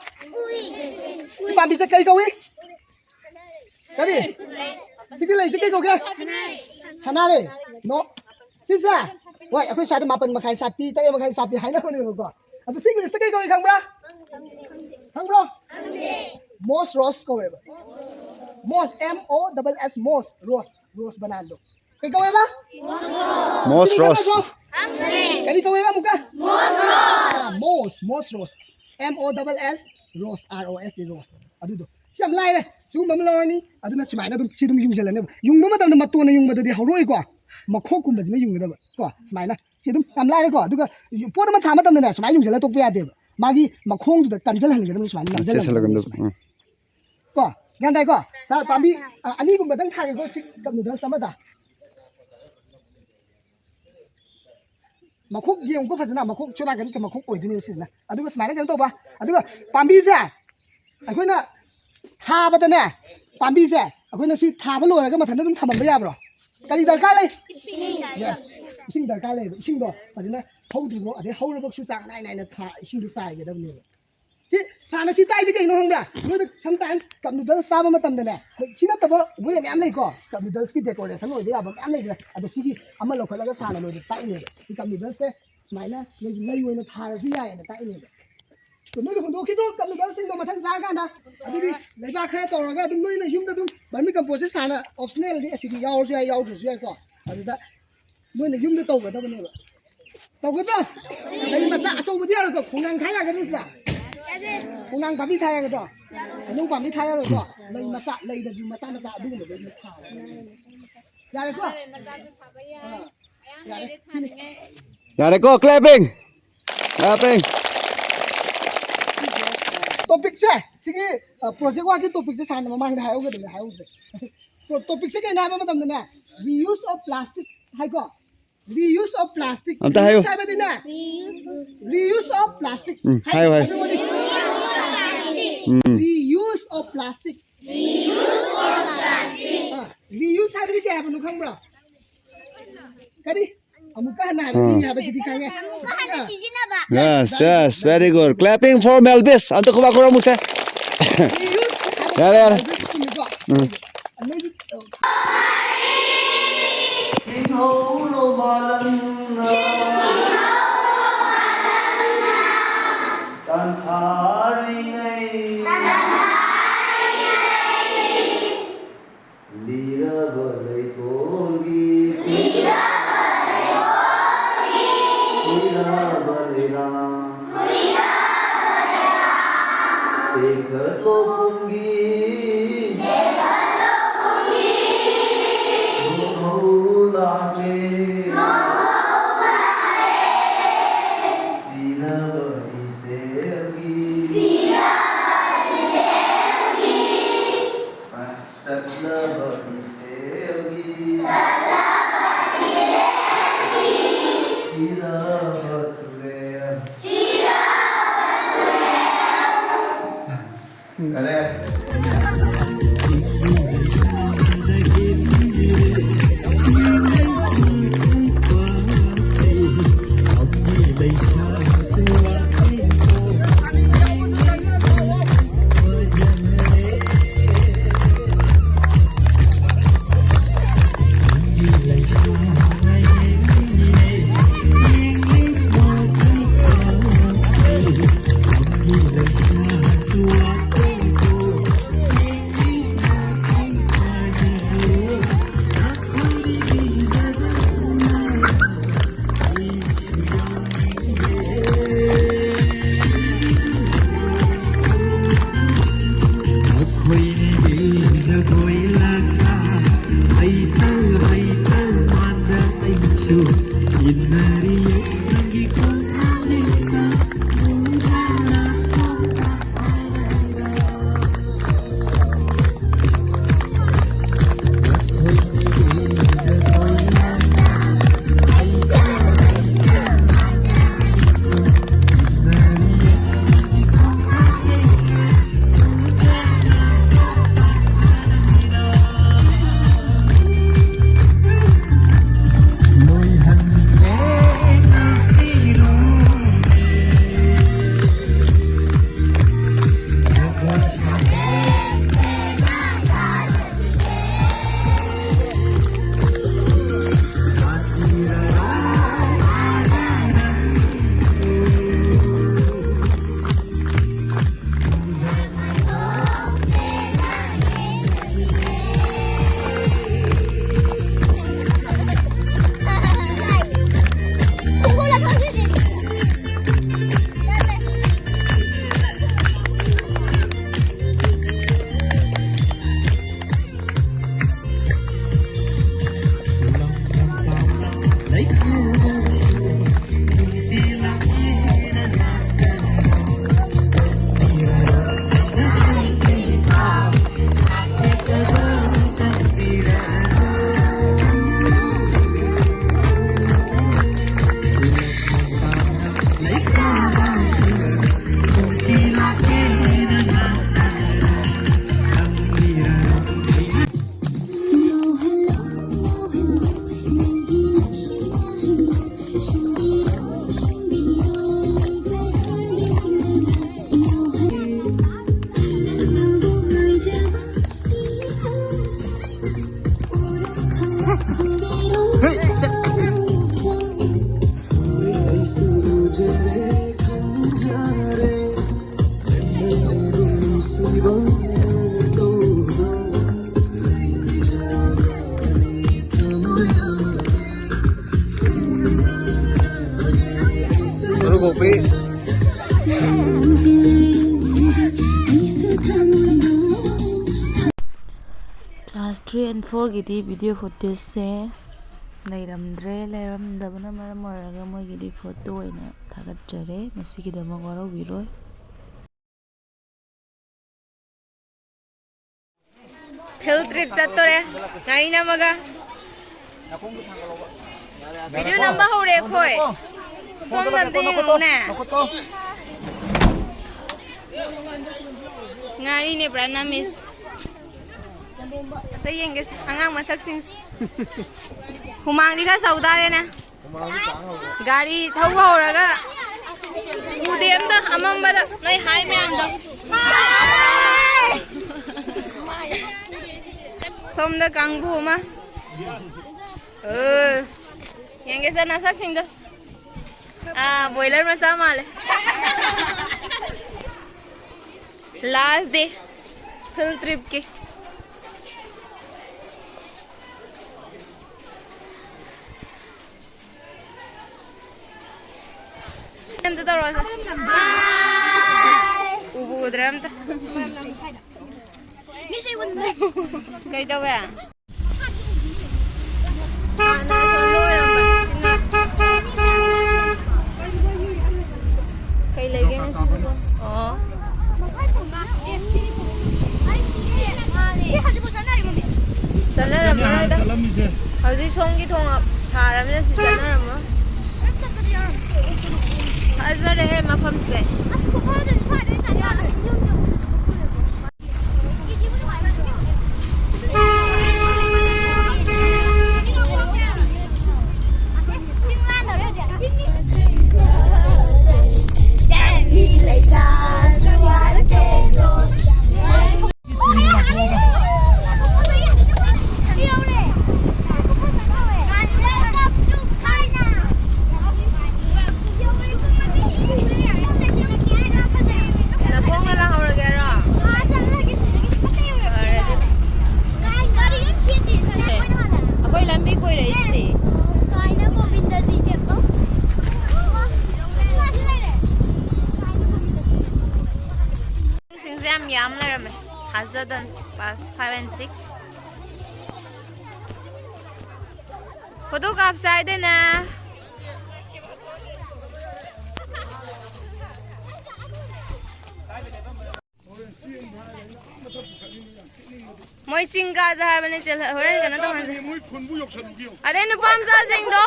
ꯁꯤ ꯄꯥꯝꯕꯤꯁꯦ ꯀꯩ ꯀꯧꯏ? ꯀꯔꯤ? ꯁꯤꯒꯤ ꯂꯩꯁꯦ ꯀꯩ ꯀꯧꯒꯦ? ꯁꯅꯥꯔꯩ꯫ ꯅꯣ꯫ ꯁꯤꯁꯦ, ꯍꯣꯏ, ꯑꯩꯈꯣꯏ ꯁ꯭ꯋꯥꯏꯗ ꯃꯥꯄꯟ ꯃꯈꯥꯏ ꯁꯥꯠꯄꯤ, ꯇꯔꯦꯠ ꯃꯈꯥꯏ ꯁꯥꯠꯄꯤ ꯍꯥꯏꯅꯕꯅꯦꯕꯀꯣ꯫ ꯑꯗꯣ ꯁꯤ ꯏꯪꯂꯤꯁꯇ ꯀꯩ ꯀꯧꯏ ꯈꯪꯕ꯭ꯔꯥ? ꯈꯪꯕ꯭ꯔꯣ? ꯃꯣꯁ ꯔꯣꯁ ꯀꯧꯋꯦꯕ꯫ Moss, M O S S, moss, rose, rose ꯕꯅꯥꯟꯗꯣ꯫ ꯀꯩ ꯀꯧꯋꯦꯕ? ꯃꯣꯁ ꯁꯤꯗꯤ ꯔꯣꯁ꯫ ꯈꯪꯉꯗ꯭ꯔꯣ? ꯀꯔꯤ ꯀꯧꯋꯦꯕ ꯑꯃꯨꯛꯀ? Moss, moss rose. M O S S, rose, R O S E, rose. ꯑꯗꯨꯗꯣ꯫ ꯁꯤ ꯌꯥꯝ ꯂꯥꯏꯔꯦ꯫ ꯁꯤꯒꯨꯝꯕ ꯑꯃ ꯂꯧꯔꯅꯤ꯫ ꯑꯗꯨꯅ ꯁꯨꯃꯥꯏꯅ ꯑꯗꯨꯝ, ꯁꯤ ꯑꯗꯨꯝ ꯌꯨꯡꯁꯤꯜꯂꯅꯦꯕ꯫ ꯌꯨꯡꯕ ꯃꯇꯝꯗ ꯃꯇꯣꯟꯅ ꯌꯨꯡꯕꯗꯗꯤ ꯍꯧꯔꯛꯑꯣꯏꯀꯣ꯫ ꯃꯈꯣꯛꯀꯨꯝꯕꯁꯤꯅ ꯌꯨꯡꯒꯗꯕ꯫ ꯀꯣ, ꯁꯨꯃꯥꯏꯅ꯫ ꯁꯤ ꯑꯗꯨꯝ ꯌꯥꯝ ꯂꯥꯏꯔꯦꯀꯣ꯫ ꯑꯗꯨꯒ ꯄꯣꯠ ꯑꯃ ꯊꯥ ꯃꯇꯝꯗꯅꯦ, ꯁꯨꯃꯥꯏꯅ ꯌꯨꯡꯁꯤꯜꯂ ꯇꯣꯛꯄ ꯌꯥꯗꯦꯕ꯫ ꯃꯥꯒꯤ ꯃꯈꯣꯡꯗꯨꯗ ꯀꯟꯁꯤꯜꯍꯟꯒꯗꯕꯅꯤ, ꯁꯨꯃꯥꯏꯅ ꯅꯝꯁꯤꯜꯍꯟꯒꯗꯕꯅꯤ, ꯆꯦꯁꯤꯜꯂꯒ ꯁꯨꯃꯥꯏꯅ꯫ ꯀꯣ, ꯒ꯭ꯌꯥꯟ ꯇꯥꯏꯀꯣ? ꯁꯥꯔ, ꯄꯥꯝꯕꯤ, ꯑ, ꯑꯅꯤꯒꯨꯝꯕꯗꯪ ꯊꯥꯒꯦꯀꯣ, ꯁꯤ ꯀꯞ ꯅꯨꯗꯜꯁ ꯑꯃꯗ꯫ ꯃꯈꯣꯛ ꯌꯦꯡꯉꯨꯀꯣ ꯐꯖꯅ, ꯃꯈꯣꯛ ꯁꯣꯝ ꯅꯥꯀꯟꯒꯤ ꯃꯈꯣꯛ ꯑꯣꯏꯗꯣꯏꯅꯦꯕ ꯁꯤꯁꯤꯅ꯫ ꯑꯗꯨꯒ ꯁꯨꯃꯥꯏꯅ ꯀꯩꯅꯣ ꯇꯧꯕ, ꯑꯗꯨꯒ ꯄꯥꯝꯕꯤꯁꯦ ꯑꯩꯈꯣꯏꯅ ꯊꯥꯕꯗꯅꯦ, ꯄꯥꯝꯕꯤꯁꯦ ꯑꯩꯈꯣꯏꯅ ꯁꯤ ꯊꯥꯕ ꯂꯣꯏꯔꯒ ꯃꯊꯟꯇ ꯑꯗꯨꯝ ꯊꯝꯃꯝꯕ ꯌꯥꯕ꯭ꯔꯣ? ꯀꯔꯤ ꯗꯔꯀꯥꯔ ꯂꯩ? Yes, ꯏꯁꯤꯡ ꯗꯔꯀꯥꯔ ꯂꯩꯌꯦꯕ꯫ ꯏꯁꯤꯡꯗꯣ ꯐꯖꯅ ꯍꯧꯗ꯭ꯔꯤꯕꯣ, ꯑꯗꯩ ꯍꯧꯔꯕꯁꯨ ꯆꯥꯡ ꯅꯥꯏ ꯅꯥꯏꯅ ꯊꯥ, ꯏꯁꯤꯡꯗꯣ ꯆꯥꯏꯒꯗꯕꯅꯦꯕ꯫ ꯁꯤ ꯁꯥꯔꯅ ꯁꯤ ꯇꯥꯛꯏꯁꯦ ꯀꯩꯅꯣ ꯈꯪꯕ꯭ꯔꯥ? ꯅꯣꯏꯗ sometimes ꯀꯞ ꯅꯨꯗꯜꯁ ꯆꯥꯕ ꯃꯇꯝꯗꯅꯦ, ꯁꯤ ꯅꯠꯇꯕ ꯋꯦ ꯃꯌꯥꯝ ꯂꯩꯀꯣ, ꯀꯞ ꯅꯨꯗꯜꯁꯀꯤ ꯗꯦꯀꯣꯔꯦꯁꯟ ꯑꯣꯏꯕ ꯌꯥꯕ ꯃꯌꯥꯝ ꯂꯩꯗꯅ, ꯑꯗꯣ ꯁꯤꯒꯤ ꯑꯃ ꯂꯧꯈꯠꯂꯒ ꯁꯥꯔꯅ ꯅꯣꯏꯗ ꯇꯥꯛꯏꯅꯦꯕ꯫ ꯁꯤ ꯀꯞ ꯅꯨꯗꯜꯁꯁꯦ ꯁꯨꯃꯥꯏꯅ ꯅꯣꯏꯒꯤ ꯂꯩ ꯑꯣꯏꯅ ꯊꯥꯔꯁꯨ ꯌꯥꯏꯌꯦꯅ ꯇꯥꯛꯏꯅꯦꯕ꯫ ꯑꯗꯣ ꯅꯣꯏꯅ ꯍꯨꯟꯗꯣꯛꯈꯤꯗꯣ ꯀꯞ ꯅꯨꯗꯜꯁꯤꯡꯗꯣ ꯃꯊꯪ ꯆꯥꯔꯀꯥꯟꯗ꯫ ꯑꯗꯨꯗꯤ ꯂꯩꯕꯥꯛ ꯈꯔ ꯇꯧꯔꯒ ꯑꯗꯨꯝ ꯅꯣꯏꯅ ꯌꯨꯝꯗ ꯑꯗꯨꯝ ꯕꯔꯃꯤ ꯀꯝꯄꯣꯁꯁꯦ ꯁꯥꯔꯅ optional ꯗꯤ ꯑꯁꯤꯗꯤ ꯌꯥꯎꯔꯁꯨ ꯌꯥꯏ, ꯌꯥꯎꯗ꯭ꯔꯁꯨ ꯌꯥꯏꯀꯣ꯫ ꯑꯗꯨꯗ ꯅꯣꯏꯅ ꯌꯨꯝꯗ ꯇꯧꯒꯗꯕꯅꯦꯕ꯫ ꯇꯧꯒꯗ꯭ꯔꯣ? ꯂꯩ ꯃꯆꯥ ꯑꯆꯧꯕꯗꯤ ꯌꯥꯔꯣꯏꯀꯣ꯫ ꯈꯣꯡꯅꯥꯡ ꯊꯥ ꯌꯥꯒꯗ꯭ꯔꯣ ꯁꯤꯗ? ꯈꯣꯡꯅꯥꯡ ꯄꯥꯝꯕꯤ ꯊꯥ ꯌꯥꯒꯗ꯭ꯔꯣ? ꯍꯩꯅꯧ ꯄꯥꯝꯕꯤ ꯊꯥ ꯌꯥꯔꯣꯏꯀꯣ꯫ ꯂꯩ ꯃꯆꯥ, ꯂꯩꯗꯁꯨ ꯃꯆꯥ ꯃꯆꯥ ꯑꯗꯨꯒꯨꯝꯕꯗꯣ ꯑꯗꯨꯝ ꯊꯥ꯫ ꯌꯥꯔꯦꯀꯣ? ꯃꯆꯥꯁꯨ ꯊꯥꯕ ꯌꯥꯏ꯫ ꯑꯥ, ꯃꯌꯥꯝ ꯌꯥꯔꯦ꯫ ꯂꯩꯔꯦ ꯁꯤꯅꯤ꯫ ꯊꯥꯅꯤꯡꯉꯥꯏ꯫ ꯌꯥꯔꯦꯀꯣ, clapping. Clapping. Topicꯁꯦ, ꯁꯤꯒꯤ ꯄ꯭ꯔꯣꯖꯦꯛ ꯋꯥꯔꯛꯀꯤ ꯇꯣꯄꯤꯛꯁꯦ ꯁꯥꯔꯅ ꯃꯃꯥꯡꯗ ꯍꯥꯏꯍꯧꯒꯗꯕꯅꯦ, ꯍꯥꯏꯍꯧꯗ꯭ꯔꯦ꯫ ꯇꯣꯄꯤꯛꯁꯦ ꯀꯩꯅꯣ ꯍꯥꯏꯕ ꯃꯇꯝꯗꯅꯦ, reuse of plastic ꯍꯥꯏꯀꯣ꯫ Reuse of plastic. ꯑꯝꯇ ꯍꯥꯏꯌꯨ꯫ Reuse ꯍꯥꯏꯕꯗꯤꯅꯦ, reuse of plastic. ꯎꯝ, ꯍꯥꯏꯌꯨ, ꯍꯥꯏꯌꯨ꯫ Everybody. Um. Reuse of plastic. Ah, reuse ꯍꯥꯏꯕꯗꯤ ꯀꯩ ꯍꯥꯏꯕꯅꯣ ꯈꯪꯕ꯭ꯔꯣ? ꯀꯔꯤ? ꯑꯃꯨꯛꯀ ꯍꯟꯅ ꯍꯥꯏꯕ, ꯎꯝ꯫ Re ꯍꯥꯏꯕꯁꯤꯗꯤ ꯈꯪꯉꯦ꯫ ꯑꯃꯨꯛꯀ ꯍꯟꯅ ꯁꯤꯖꯤꯟꯅꯕ꯫ Yes, yes, very good. Clapping for Melvis. ꯑꯝꯇ ꯈꯨꯕꯥꯛ ꯈꯨꯔ ꯑꯃꯨꯛꯁꯦ꯫ Reuse ꯍꯥꯏꯕ ꯌꯥꯔꯦ, ꯌꯥꯔꯦ꯫ Melvis ꯆꯨꯝꯃꯤꯀꯣ? ꯎꯝ꯫ ꯅꯣꯏꯗꯤ, ꯑ, ꯏꯪꯍꯧꯔꯣ ꯃꯥꯂꯪꯅ ꯇꯥꯟꯊꯥꯔꯤꯉꯩ꯫ ꯂꯤꯔꯕ ꯂꯩꯀꯣꯜꯒꯤ ꯀꯨꯏꯔꯕ ꯂꯩꯔꯥꯡ ꯇꯦꯛꯊꯠꯂꯣ ꯄꯨꯝꯒꯤ ꯃꯍꯧ ꯂꯥꯛꯂꯦ꯫ ꯁꯤꯔꯕ ꯏꯆꯦꯜꯒꯤ ꯇꯠꯂꯕ ꯏꯆꯦꯜꯒꯤ ꯁꯤꯔꯕ ꯇꯨꯔꯦꯜ꯫ ꯌꯥꯔꯦ꯫ Class three and four ꯒꯤꯗꯤ video footage ꯁꯦ ꯂꯩꯔꯝꯗ꯭ꯔꯦ꯫ ꯂꯩꯔꯝꯗꯕꯅ ꯃꯔꯝ ꯑꯣꯏꯔꯒ ꯃꯣꯏꯒꯤꯗꯤ photo ꯑꯣꯏꯅ ꯊꯥꯒꯠꯆꯔꯦ꯫ ꯃꯁꯤꯒꯤꯗꯃꯛ ꯋꯥꯔꯧꯕꯤꯔꯣꯏ꯫ Field trip ꯆꯠꯇꯣꯔꯦ꯫ ꯉꯥꯔꯤ ꯅꯝꯃꯒ꯫ Video ꯅꯝꯕ ꯍꯧꯔꯦ ꯑꯩꯈꯣꯏ꯫ ꯁꯣꯝꯗ ꯑꯝꯇ ꯌꯦꯡꯉꯨꯅꯦ꯫ ꯉꯥꯔꯤꯅꯦ ꯄꯨꯔꯥ ꯅꯝꯃꯤꯁ꯫ ꯑꯝꯇ ꯌꯦꯡꯒꯦ ꯑꯉꯥꯡ ꯃꯁꯛꯁꯤꯡꯁꯦ꯫ ꯍꯨꯃꯥꯡꯗꯤ ꯈꯔ ꯁꯧ ꯇꯥꯔꯦꯅꯦ꯫ ꯒꯥꯔꯤ ꯊꯧꯕ ꯍꯧꯔꯒ ꯎꯗꯦ ꯑꯝꯇ ꯑꯃꯝꯕꯗ ꯅꯣꯏ ꯍꯥꯏ ꯃꯌꯥꯝꯗꯣ꯫ ꯁꯣꯝꯗ ꯀꯥꯡꯕꯨ ꯑꯃ꯫ ꯑꯁ, ꯌꯦꯡꯒꯦꯁꯦ ꯅꯁꯛꯁꯤꯡꯗꯣ꯫ ꯑꯥ, boiler ꯃꯆꯥ ꯃꯥꯜꯂꯦ꯫ Last day field trip ꯀꯤ꯫ ꯑꯝꯇ ꯇꯧꯔꯛꯑꯣꯁꯦ꯫ ꯎꯕꯨ ꯎꯗ꯭ꯔꯦ ꯑꯝꯇ꯫ ꯀꯩꯗꯧꯋꯦ? ꯍꯥꯟꯅ ꯑꯁꯣꯝꯗ ꯑꯣꯏꯔꯝꯕ, ꯁꯤꯅ꯫ ꯀꯩ ꯂꯩꯒꯦ ꯉꯁꯤꯗꯨꯕꯣ? ꯑꯣ꯫ ꯆꯠꯅꯔꯝꯃꯔꯣꯏꯗ꯫ ꯍꯧꯖꯤꯛ ꯁꯣꯝꯒꯤ ꯊꯣꯡ ꯁꯥꯔꯕꯅꯤꯅ ꯁꯤ ꯆꯠꯅꯔꯝꯃꯔꯣꯏ꯫ ꯐꯖꯔꯦꯍꯦ ꯃꯐꯝꯁꯦ꯫ Azadan, class five and six. Photo ꯀꯥꯞꯁꯦ ꯍꯥꯏꯗꯅꯦ꯫ ꯃꯣꯏ ꯆꯤꯡ ꯀꯥꯁꯦ ꯍꯥꯏꯕꯅꯦ, ꯆꯦꯜ-, ꯍꯣꯔꯦꯟ ꯀꯩꯅꯣ ꯇꯧꯍꯟꯁꯦ꯫ ꯃꯣꯏ ꯈꯨꯟꯕꯨ ꯌꯧꯁꯜꯂꯨꯒꯦ ꯌꯦꯡꯉꯨ꯫ ꯑꯗꯩ ꯅꯨꯄꯥ ꯃꯆꯥꯁꯤꯡꯗꯣ꯫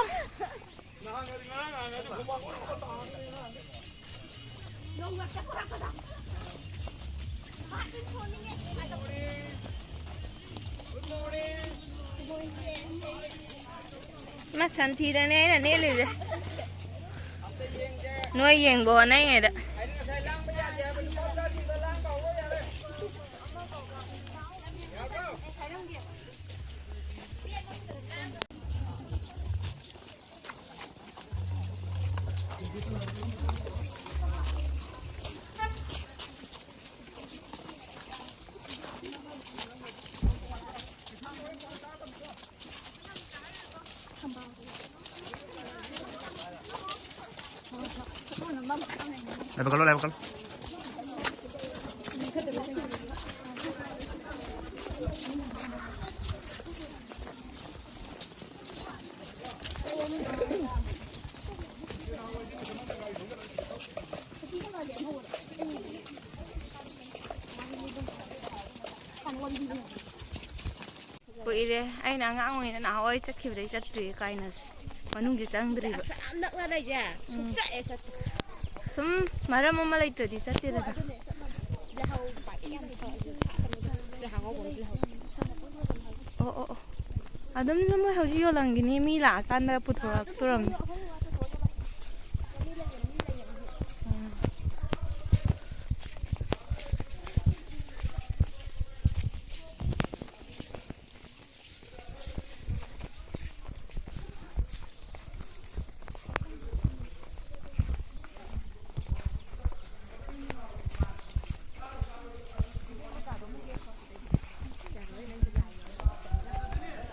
ꯃꯥ ꯁꯟꯊꯤꯗꯅꯦ ꯑꯩꯅ ꯅꯦꯠꯂꯤꯁꯦ꯫ ꯅꯣꯏ ꯌꯦꯡꯕ ꯍꯣꯠꯅꯩꯉꯩꯗ꯫ ꯀꯨꯏꯔꯦ꯫ ꯑꯩꯅ ꯑꯉꯥꯡ ꯑꯣꯏꯅ ꯅꯍꯥꯟꯋꯥꯏ ꯆꯠꯈꯤꯕꯗꯩ ꯆꯠꯇ꯭ꯔꯤ ꯀꯥꯏꯅꯁꯦ꯫ ꯃꯅꯨꯡꯗꯤ ꯆꯪꯗ꯭ꯔꯤꯕ꯫ ꯑꯁ ꯌꯥꯝ ꯅꯛꯅ ꯂꯩꯁꯦ꯫ ꯎꯝ꯫ ꯁꯨꯡꯆꯠ ꯍꯦꯛ ꯆꯠꯇ꯭ꯔꯤ꯫ ꯁꯨꯝ ꯃꯔꯝ ꯑꯃ ꯂꯩꯇ꯭ꯔꯗꯤ ꯆꯠꯇꯦꯗꯅ꯫ ꯂꯩꯍꯧ ꯄꯥꯛꯑꯦ ꯌꯥꯝ ꯊꯣꯛꯑꯦ꯫ ꯂꯩꯍꯧ ꯉꯧꯕ ꯑꯃ ꯂꯩꯍꯧ꯫ ꯑꯣ, ꯑꯣ, ꯑꯣ꯫ ꯑꯗꯨꯝꯁꯨ ꯃꯣꯏ ꯍꯧꯖꯤꯛ ꯌꯣꯜꯂꯝꯒꯤꯅꯤ, ꯃꯤ ꯂꯥꯛꯑꯀꯥꯟꯗ ꯄꯨꯊꯣꯔꯛꯇꯣꯔꯝꯅꯤ꯫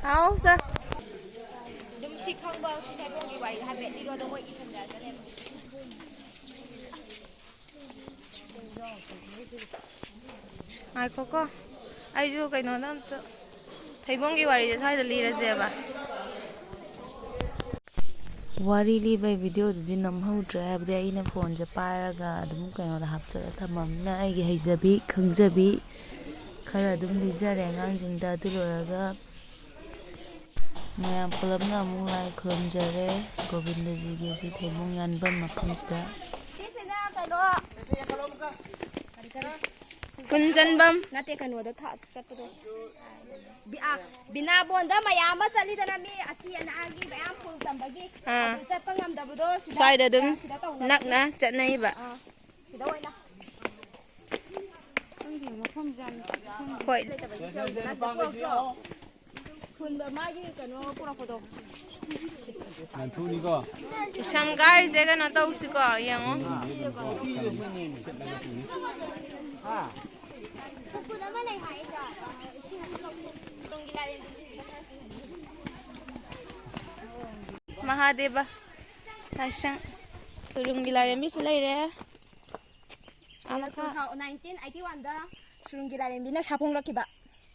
ꯍꯥꯎ ꯁꯥꯔ꯫ ꯑꯗꯨꯝ ꯁꯤ ꯈꯪꯕ, ꯁꯤ ꯊꯩꯕꯣꯡꯒꯤ ꯋꯥꯔꯤ ꯍꯥꯏꯐꯦꯠ ꯂꯤꯔꯣ, ꯑꯗꯣ ꯃꯣꯏ ꯏꯁꯟꯖꯔꯛꯀꯅꯦꯕ꯫ ꯉꯥꯏꯈꯣꯀꯣ, ꯑꯩꯁꯨ ꯀꯩꯅꯣꯗ ꯑꯝꯇ, ꯊꯩꯕꯣꯡꯒꯤ ꯋꯥꯔꯤꯁꯦ ꯁ꯭ꯋꯥꯏꯗ ꯂꯤꯔꯁꯦꯕ꯫ ꯋꯥꯔꯤ ꯂꯤꯕꯩ ꯚꯤꯗꯤꯑꯣꯗꯨꯗꯤ ꯅꯝꯍꯧꯗ꯭ꯔꯦ, ꯍꯥꯏꯕꯗꯤ ꯑꯩꯅ ꯐꯣꯟꯁꯦ ꯄꯥꯏꯔꯒ ꯑꯗꯨꯝ ꯀꯩꯅꯣꯗ ꯍꯥꯞꯆꯜꯂ ꯊꯝꯃꯕꯅꯤꯅ ꯑꯩꯒꯤ ꯍꯩꯖꯕꯤ ꯈꯪꯖꯕꯤ ꯈꯔ ꯑꯗꯨꯝ ꯂꯤꯖꯔꯦ ꯑꯉꯥꯡꯁꯤꯡꯗ꯫ ꯑꯗꯨ ꯂꯣꯏꯔꯒ ꯃꯌꯥꯝ ꯄꯨꯂꯞꯅ ꯑꯃꯨꯛ ꯂꯥꯏ ꯈꯨꯔꯨꯝꯖꯔꯦ ꯒꯣꯕꯤꯟꯗꯖꯤꯒꯤ ꯑꯁꯤ ꯊꯩꯕꯣꯡ ꯌꯥꯟꯐꯝ ꯃꯐꯝꯁꯤꯗ꯫ ꯁꯤꯁꯤꯅ ꯀꯩꯅꯣ, ꯐꯨꯟ ꯆꯟꯐꯝ꯫ ꯅꯠꯇꯦ, ꯀꯩꯅꯣꯗ ꯊ-, ꯆꯠꯄꯗꯣ꯫ ꯕꯤ-, ꯑꯥ, ꯕꯤꯅꯥꯕꯣꯟꯗ ꯃꯌꯥꯝ ꯑꯃ ꯆꯠꯂꯤꯗꯅ, ꯃꯤ ꯑꯁꯤ ꯑꯅꯥꯒꯤ ꯃꯌꯥꯝ ꯐꯨꯜ ꯇꯝꯕꯒꯤ꯫ ꯑꯥ꯫ ꯑꯗꯨ ꯆꯠꯄ ꯉꯝꯗꯕꯗꯣ ꯁꯤꯗ, ꯁ꯭ꯋꯥꯏꯗ ꯑꯗꯨꯝ ꯁꯤꯗ ꯇꯧꯅꯕꯒꯤ꯫ ꯅꯛꯅ ꯆꯠꯅꯩꯕ꯫ ꯑꯥ꯫ ꯁꯤꯗ ꯑꯣꯏꯅ꯫ ꯈꯪꯗꯦ, ꯃꯐꯝꯁꯦ ꯌꯥꯝ ꯈꯪꯗꯦ꯫ ꯍꯣꯏ꯫ ꯂꯩꯇꯕꯒꯤ ꯆꯠꯂꯤꯗꯅ ꯁꯤꯗ ꯄꯨꯔꯛꯇ꯭ꯔꯣ? ꯊꯨꯟꯕ ꯃꯥꯒꯤ ꯀꯩꯅꯣ ꯄꯨꯔꯛꯄꯗꯣ꯫ ꯌꯥꯝ ꯊꯨꯅꯤꯀꯣ? ꯏꯁꯪ ꯀꯥꯏꯔꯤꯁꯦ ꯀꯩꯅꯣ ꯇꯧꯁꯤꯀꯣ, ꯌꯦꯡꯉꯣ꯫ ꯃꯍꯥꯗꯦꯕ ꯂꯥꯏꯁꯪ, ꯁꯨꯔꯨꯡꯒꯤ ꯂꯥꯏꯔꯦꯝꯕꯤꯁꯨ ꯂꯩꯔꯦ꯫ ꯑꯥ, ꯃꯈꯥ꯫ ꯇꯨ ꯊꯥꯎ-, ꯅꯥꯏꯟꯇꯤꯟ ꯑꯩꯠꯇꯤ ꯋꯥꯟꯗ ꯁꯨꯔꯨꯡꯒꯤ ꯂꯥꯏꯔꯦꯝꯕꯤꯅ ꯁꯥꯐꯣꯡꯂꯛꯈꯤꯕ꯫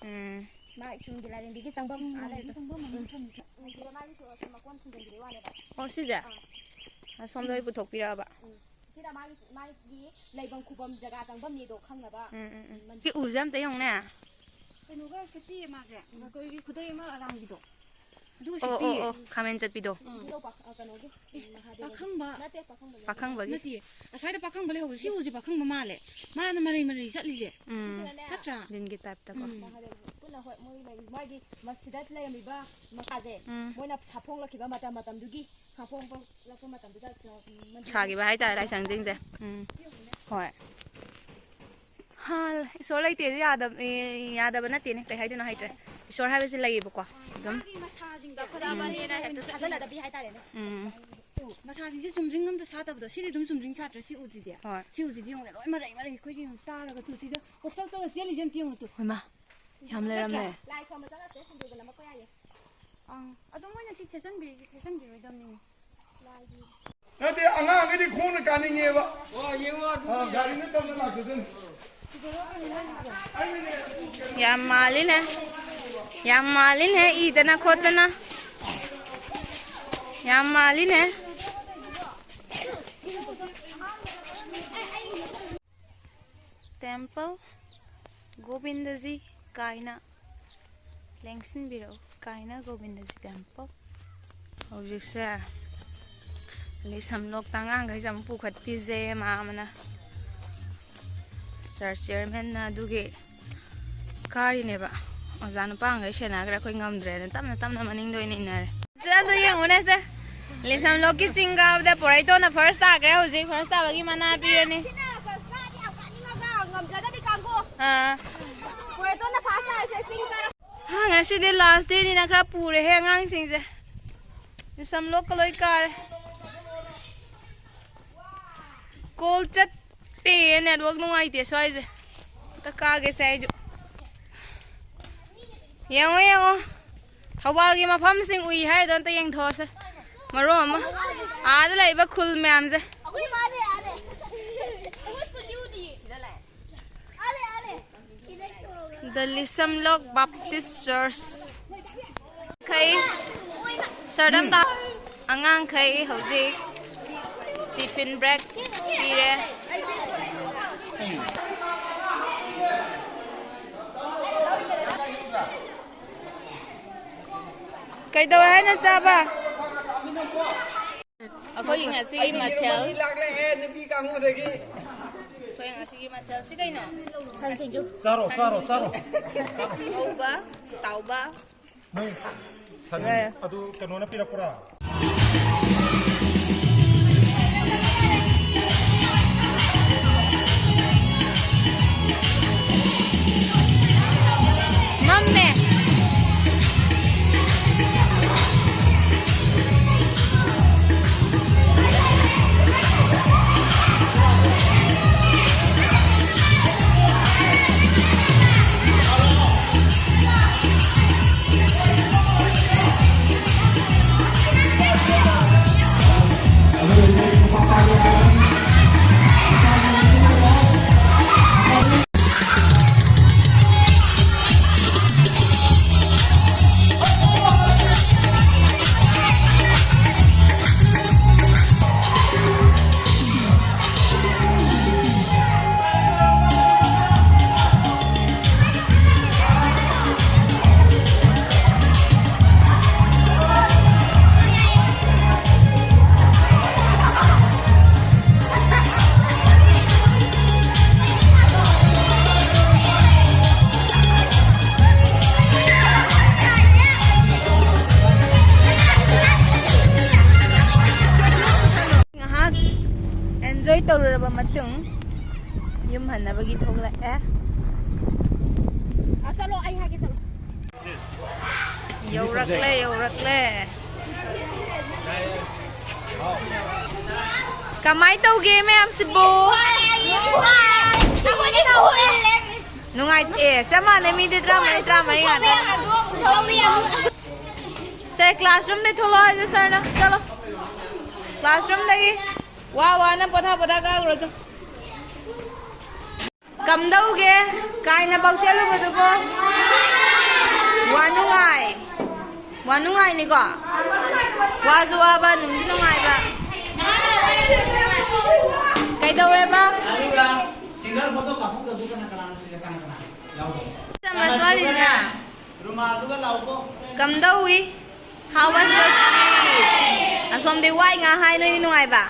ꯎꯝ꯫ ꯃꯥ ꯁꯨꯔꯨꯡꯒꯤ ꯂꯥꯏꯔꯦꯝꯕꯤꯒꯤ ꯆꯪꯐꯝ ꯑꯥ ꯂꯩꯔꯦ꯫ ꯎꯝ꯫ ꯁꯤꯗ ꯃꯥꯒꯤ ꯁꯣ-, ꯁꯣ-, ꯃꯀꯣꯟ ꯊꯝꯖꯤꯟꯈꯤꯕꯩ ꯋꯥꯅꯦꯕ꯫ ꯑꯣ, ꯁꯤꯁꯦ? ꯑꯥ꯫ ꯑꯁꯣꯝꯗ ꯑꯣꯏ ꯄꯨꯊꯣꯛꯄꯤꯔꯛꯑꯕ? ꯎꯝ꯫ ꯁꯤꯗ ꯃꯥꯒꯤ, ꯃꯥꯒꯤ ꯂꯩꯐꯝ ꯈꯨꯕꯝ ꯖꯒꯥ ꯆꯪꯐꯝꯅꯦꯗꯣ ꯈꯪꯅꯕ꯫ ꯎꯝ, ꯎꯝ, ꯎꯝ꯫ ꯃꯟ- ꯁꯤ ꯎꯁꯦ ꯑꯝꯇ ꯌꯦꯡꯉꯨꯅꯦ꯫ ꯀꯩꯅꯣꯒ ꯁꯦꯠꯄꯤꯌꯦ ꯃꯥꯁꯦ, ꯑꯩꯈꯣꯏꯒꯤ ꯈꯨꯗꯩ ꯑꯃ ꯑꯔꯥꯡꯕꯤꯗꯣ꯫ ꯑꯗꯨꯒ ꯑꯣ, ꯑꯣ, ꯁꯦꯠꯄꯤꯌꯦ꯫ ꯑꯣ, ꯈꯥꯃꯦꯟ ꯆꯠꯄꯤꯗꯣ꯫ ꯎꯝ꯫ ꯄꯥꯈꯪꯕ꯫ ꯅꯠꯇꯦ, ꯄꯥꯈꯪꯕꯒꯤ꯫ ꯄꯥꯈꯪꯕꯒꯤ? ꯅꯠꯇꯦ, ꯑꯁ꯭ꯋꯥꯏꯗ ꯄꯥꯈꯪꯕ ꯂꯩꯍꯧꯕ, ꯁꯤ ꯎꯁꯦ ꯄꯥꯈꯪꯕ ꯃꯥꯜꯂꯦ꯫ ꯃꯥꯅ ꯃꯔꯩ ꯃꯔꯩ ꯆꯠꯂꯤꯁꯦ꯫ ꯎꯝ꯫ ꯁꯤꯁꯤꯅꯅꯦ꯫ ꯅꯠꯇ꯭ꯔꯥ? ꯂꯤꯟꯒꯤ ꯇꯥꯏꯞꯇꯀꯣ꯫ ꯎꯝ꯫ ꯃꯍꯥꯗꯦꯕ ꯄꯨꯟꯅ, ꯍꯣꯏ, ꯃꯣꯏ ꯂꯩ-, ꯃꯥꯒꯤ ꯃꯁꯤꯗ ꯂꯩꯔꯝꯃꯤꯕ ꯃꯈꯥꯁꯦ, ꯎꯝ꯫ ꯃꯣꯏꯅ ꯁꯥꯐꯣꯡꯂꯛꯈꯤꯕ ꯃꯇꯝ ꯃꯇꯝꯗꯨꯒꯤ ꯁꯥꯐꯣꯡꯂꯛꯄ ꯃꯇꯝꯗꯨꯗ, ꯎꯝ, ꯃꯟꯗꯤꯔ ꯁꯥꯈꯤꯕ ꯍꯥꯏꯇꯥꯔꯦ ꯂꯥꯏꯁꯪꯁꯤꯡꯁꯦ꯫ ꯎꯝ꯫ ꯍꯣꯏ꯫ ꯍꯥ, ꯏꯁꯣꯔ ꯂꯩꯇꯦꯁꯦ ꯌꯥꯗꯕ, ꯑꯦ, ꯌꯥꯗꯕ ꯅꯠꯇꯦꯅꯦ, ꯀꯩ ꯍꯥꯏꯗꯣꯏꯅꯣ ꯍꯩꯇ꯭ꯔꯦ꯫ ꯏꯁꯣꯔ ꯍꯥꯏꯕꯁꯤ ꯂꯩꯌꯦꯕꯀꯣ, ꯑꯗꯨꯝ꯫ ꯃꯥꯒꯤ ꯃꯁꯥꯁꯤꯡꯗꯣ ꯆꯥꯎꯈꯠꯂꯛꯑꯕꯅꯤꯅ ꯍꯦꯛꯇ ꯊꯥꯖꯅꯗꯕꯤ ꯍꯥꯏꯇꯥꯔꯦꯅꯦ꯫ ꯎꯝ꯫ ꯃꯁꯥꯁꯤꯡꯁꯦ ꯆꯨꯝꯗ꯭ꯔꯤꯡ ꯑꯝꯇ ꯁꯥꯠꯇꯕꯗꯣ, ꯁꯤꯗꯤ ꯑꯗꯨꯝ ꯆꯨꯝꯗ꯭ꯔꯤꯡ ꯁꯥꯠꯇ꯭ꯔꯦ, ꯁꯤ ꯎꯁꯤꯗꯤ꯫ ꯍꯣꯏ꯫ ꯁꯤ ꯎꯁꯤꯗꯤ ꯌꯦꯡꯉꯨꯅꯦ, ꯂꯣꯏ ꯃꯔꯩ ꯃꯔꯩ ꯑꯩꯈꯣꯏꯒꯤ ꯌꯦꯡꯉꯨ, ꯇꯥꯔꯒ ꯇꯨ ꯁꯤꯗ ꯀꯣꯛꯇꯛꯇꯒ ꯆꯦꯜꯂꯤꯁꯦ ꯑꯝꯇ ꯌꯦꯡꯉꯨ ꯇꯨ꯫ ꯍꯣꯏꯃꯥ, ꯌꯥꯝ ꯂꯩꯔꯝꯃꯦ꯫ ꯅꯠꯇ꯭ꯔꯥ? ꯂꯥꯏ ꯈꯨꯔꯨꯝꯕ ꯆꯠꯂꯁꯦ, ꯁꯟꯗꯦꯗ ꯂꯝꯃꯛꯄ ꯌꯥꯏꯌꯦ꯫ ꯑꯪ, ꯑꯗꯨꯝ ꯃꯣꯏꯅ ꯁꯤ ꯊꯦꯠꯆꯟꯕꯤꯔꯤꯁꯦ ꯊꯦꯠꯆꯟꯕꯤꯔꯣꯏꯗꯕꯅꯤꯅꯦ꯫ ꯂꯥꯏꯒꯤ ꯅꯠꯇꯦ, ꯑꯉꯥꯡꯈꯩꯗꯤ ꯈꯣꯡꯅ ꯀꯥꯅꯤꯡꯉꯦꯕ꯫ ꯑꯣ, ꯌꯦꯡꯉꯣ, ꯑꯗꯨ ꯑꯥ, ꯒꯥꯔꯤꯅ ꯇꯞꯅ ꯂꯥꯛꯆꯁꯅꯤ꯫ ꯌꯥꯝ ꯃꯥꯜꯂꯤꯅꯦ, ꯌꯥꯝ ꯃꯥꯜꯂꯤꯅꯦ, ꯏꯗꯅ ꯈꯣꯠꯇꯅ꯫ ꯌꯥꯝ ꯃꯥꯜꯂꯤꯅꯦ꯫ ꯇꯦꯝꯄꯜ ꯒꯣꯕꯤꯟꯗꯖꯤ ꯀꯥꯏꯅ ꯂꯦꯡꯁꯤꯟꯕꯤꯔꯛꯎ꯫ ꯀꯥꯏꯅ ꯒꯣꯕꯤꯟꯗꯖꯤ ꯇꯦꯝꯄꯜ꯫ ꯍꯧꯖꯤꯛꯁꯦ ꯂꯤꯁꯝꯂꯣꯛꯇ ꯑꯉꯥꯡꯈꯩꯁꯦ ꯑꯃꯨꯛ ꯄꯨꯈꯠꯄꯤꯁꯦ ꯃꯥ ꯑꯃꯅ꯫ ꯆꯔꯆ ꯆꯤꯌꯔꯃꯦꯟꯅ ꯑꯗꯨꯒꯤ ꯀꯥꯔꯤꯅꯦꯕ꯫ ꯑꯣꯖꯥ ꯅꯨꯄꯥꯈꯩ ꯁꯦꯟꯅꯈ꯭ꯔꯦ, ꯑꯩꯈꯣꯏ ꯉꯝꯗ꯭ꯔꯦꯅ ꯇꯞꯅ ꯇꯞꯅ ꯃꯅꯤꯡꯗ ꯑꯣꯏꯅ ꯏꯟꯅꯔꯦ꯫ ꯑꯗꯨ ꯌꯦꯡꯉꯨꯅꯦ ꯁꯦ, ꯂꯤꯁꯝꯂꯣꯛꯀꯤ ꯆꯤꯡ ꯀꯥꯕꯗ ꯄꯣꯔꯩꯇꯣꯟꯅ ꯐꯥꯔꯁ ꯇꯥꯈ꯭ꯔꯦ꯫ ꯍꯧꯖꯤꯛ ꯐꯥꯔꯁ ꯇꯥꯕꯒꯤ ꯃꯅꯥ ꯄꯤꯔꯅꯤ꯫ ꯑꯥ꯫ ꯍꯥ, ꯉꯁꯤꯗꯤ ꯂꯥꯁ ꯗꯦꯅꯤꯅ ꯈꯔ ꯄꯨꯔꯦꯍꯦ ꯑꯉꯥꯡꯁꯤꯡꯁꯦ꯫ ꯂꯤꯁꯝꯂꯣꯛꯀ ꯂꯣꯏ ꯀꯥꯔꯦ꯫ ꯀꯣꯜ ꯆꯠꯇꯦ, ꯅꯦꯠꯋꯥꯛ ꯅꯨꯡꯉꯥꯏꯇꯦ ꯁ꯭ꯋꯥꯏꯁꯦ꯫ ꯑꯝꯇ ꯀꯥꯒꯦꯁꯦ ꯑꯩꯁꯨ꯫ ꯌꯦꯡꯉꯣ, ꯌꯦꯡꯉꯣ꯫ ꯊꯧꯕꯥꯜꯒꯤ ꯃꯐꯝꯁꯤꯡ ꯎꯏ ꯍꯥꯏꯗꯣ ꯑꯝꯇ ꯌꯦꯡꯊꯣꯛꯑꯁꯦ꯫ ꯃꯔꯣꯟ ꯑꯃ ꯑꯥꯗ ꯂꯩꯕ ꯈꯨꯜ ꯃꯌꯥꯝꯁꯦ꯫ The Lisamlok Baptist Church꯫ ꯈꯩ ꯁꯔꯗꯝ ꯇꯥ-, ꯑꯉꯥꯡꯈꯩ ꯍꯧꯖꯤꯛ ꯇꯤꯐꯤꯟ ꯕ꯭ꯔꯦꯛ ꯄꯤꯔꯦ꯫ ꯀꯩꯗꯧꯋꯦ ꯍꯥꯏꯅꯣ ꯆꯥꯕ? ꯑꯩꯈꯣꯏꯒꯤ ꯉꯁꯤꯒꯤ ꯃꯊꯦꯜ, ꯅꯨꯄꯤ ꯀꯥꯡꯕꯨꯗꯒꯤ꯫ ꯑꯩꯈꯣꯏ ꯉꯁꯤꯒꯤ ꯃꯊꯦꯜꯁꯤ ꯀꯩꯅꯣ? ꯁꯟ ꯁꯤꯡꯖꯨ꯫ ꯆꯥꯔꯣ, ꯆꯥꯔꯣ, ꯆꯥꯔꯣ꯫ ꯉꯧꯕ, ꯇꯥꯎꯕ꯫ ꯅꯣꯏ ꯁꯟ ꯑꯗꯨ ꯀꯩꯅꯣꯅ ꯄꯤꯔꯛꯄ꯭ꯔꯥ? ꯃꯝꯃꯦ꯫ ꯇꯧꯔꯨꯔꯕ ꯃꯇꯨꯡ ꯌꯨꯝ ꯍꯟꯅꯕꯒꯤ ꯊꯣꯛꯂꯛꯑꯦ꯫ ꯑ, ꯆꯠꯂꯣ, ꯑꯩ ꯍꯥꯏꯒꯦ, ꯆꯠꯂꯣ꯫ ꯌꯧꯔꯛꯂꯦ, ꯌꯧꯔꯛꯂꯦ꯫ ꯀꯃꯥꯏ ꯇꯧꯒꯦ ꯃꯌꯥꯝꯁꯤꯕꯨ? ꯅꯨꯡꯉꯥꯏꯇꯦ, ꯆꯞ ꯃꯥꯟꯅꯩ, ꯃꯤꯗꯤ ꯇꯔꯥꯃꯔꯤ, ꯇꯔꯥꯃꯔꯤ ꯉꯥꯛꯇꯅꯤ꯫ ꯁꯦ, classroomꯗꯩ ꯊꯣꯛꯂꯛꯑꯣ ꯍꯥꯏꯁꯦ sirꯅ꯫ ꯆꯠꯂꯣ꯫ Classroomꯗꯒꯤ ꯋꯥ ꯋꯥꯅ ꯄꯣꯊꯥ ꯄꯣꯊꯥ ꯀꯥꯈ꯭ꯔꯣ ꯆꯣ꯫ ꯀꯝꯗꯧꯒꯦ? ꯀꯥꯏꯅ ꯄꯥꯎ ꯆꯦꯜꯂꯨꯕꯗꯨꯕꯣ? ꯋꯥ ꯅꯨꯡꯉꯥꯏ꯫ ꯋꯥ ꯅꯨꯡꯉꯥꯏꯅꯤꯀꯣ? ꯋꯥꯁꯨ ꯋꯥꯕ, ꯅꯨꯡꯁꯨ ꯅꯨꯡꯉꯥꯏꯕ꯫ ꯀꯩꯗꯧꯋꯦꯕ? ꯑꯗꯨꯒ single photo ꯀꯥꯞꯊꯣꯛꯇꯕꯗꯨ ꯀꯅꯥ ꯀꯅꯥꯅꯣ ꯁꯤꯗ? ꯀꯅꯥ ꯀꯅꯥ ꯌꯥꯎꯗꯕ? ꯆꯥꯃꯁ ꯋꯥꯠꯂꯤꯗꯅ꯫ ꯔꯨꯃꯥꯜꯗꯨꯒ ꯂꯥꯎꯀꯣ꯫ ꯀꯝꯗꯧꯏ? How was your trip? ꯑꯁꯣꯝꯗꯤ ꯋꯥꯏ ꯉꯥ ꯍꯥꯏ, ꯅꯣꯏꯗꯤ ꯅꯨꯡꯉꯥꯏꯕ?